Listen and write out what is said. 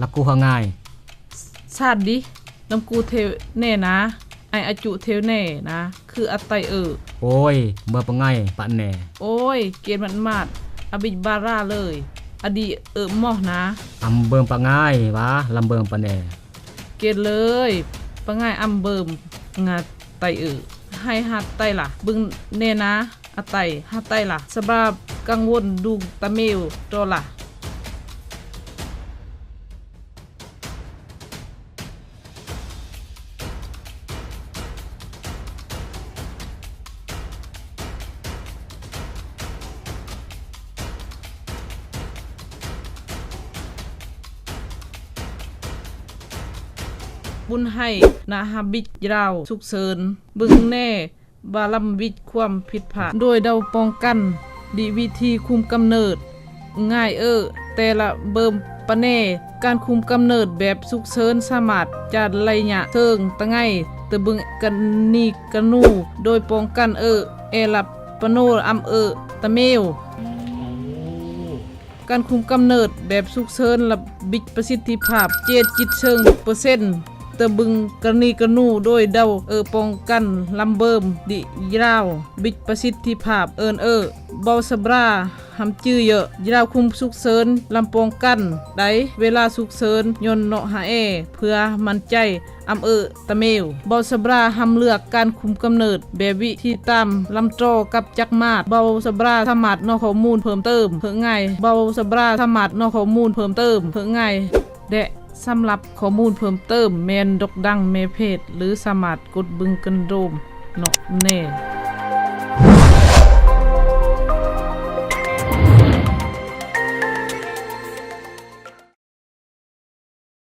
ລະກູຫາງ່າຍ. ຊາດດິ ລຳກູເທວແນ່ນາ, ໄອອາຈຸເທວແນ່ນາ, ຄືອາໄຕເອີ. ໂອ້ຍ ເບິ່ງປະໄງ່ປະແນ່. ໂອ້ຍ ເກນມັດມາດ ອາບິດບາຣາເລີຍ, ອາດີເອີໝໍນາ. ອຳເບິ່ງປະງ່າຍວາ ລຳເບິ່ງປະແນ່. ເກນເລີຍ ປະງ່າຍອຳເບິ່ງງາໄຕເອີ. ໃຫ້ຫາໄຕລະ ເບິ່ງແນ່ນາ. ອາໄຕ ຫາໄຕລະ ສະບາບກັງວົນດຸງຕາເມວໂຕລະ. ບຸນໄຮນະຫາບິດຢາວສຸກເສີນ ເບິ່ງແນ່ ບາລຳວິດຄວາມຜິດພາດ ໂດຍເດົາປ້ອງກັນ ດີວິທີຄຸມກຳເນີດ ງ່າຍເອີ ແຕ່ລະເບິ່ມປະແນ່ ການຄຸມກຳເນີດແບບສຸກເສີນ ສາມາດຈະໄລຍະເທິງຕະໄງ ຕະບຶງກະນີກະນູ ໂດຍປ້ອງກັນເອີ ແອລະປະໂນ ອຳເອີຕະເມວ. ການຄຸມກຳເນີດແບບສຸກເສີນລະບິດປະສິດທິພາບ ເຈັດຈຸດເຊີງເປີເຊັນ ຕະບຶງກະນີກະນູ ໂດຍເດົາເອີປ້ອງກັນ ລຳເບິ່ມດີຢາວ ບິດປະສິດທິພາບເອີ້ນເອີ ເບົາສະບຣາ ຫຳຈື່ເຢີ ຢາວຄຸມສຸກເສີນ ລຳປ້ອງກັນໄດ ເວລາສຸກເສີນ ຍ້ອນເນາະຫາແອ ເພື່ອໝັ້ນໃຈ ອຳເອີຕະເມວ. ເບົາສະບຣາ ຫຳເລືອກການຄຸມກຳເນີດແບບວິທີຕາມລຳຕໍ່ກັບຈັກມາດ. ເບົາສະບຣາ ສາມາດນອກຂໍ້ມູນເພີ່ມເຕີມເຮີະງ່າຍ. ເບົາສະບຣາ ສາມາດນອກຂໍ້ມູນເພີ່ມເຕີມເຮີະງ່າຍ ແລະ ສຳລັບຂໍ້ມູນເພີ່ມເຕີມ ແມ່ນດັອກດັງແມ່ເພຈ ຫຼື ສາມາດກົດເບິ່ງກັນໂດມເນາະແນ່.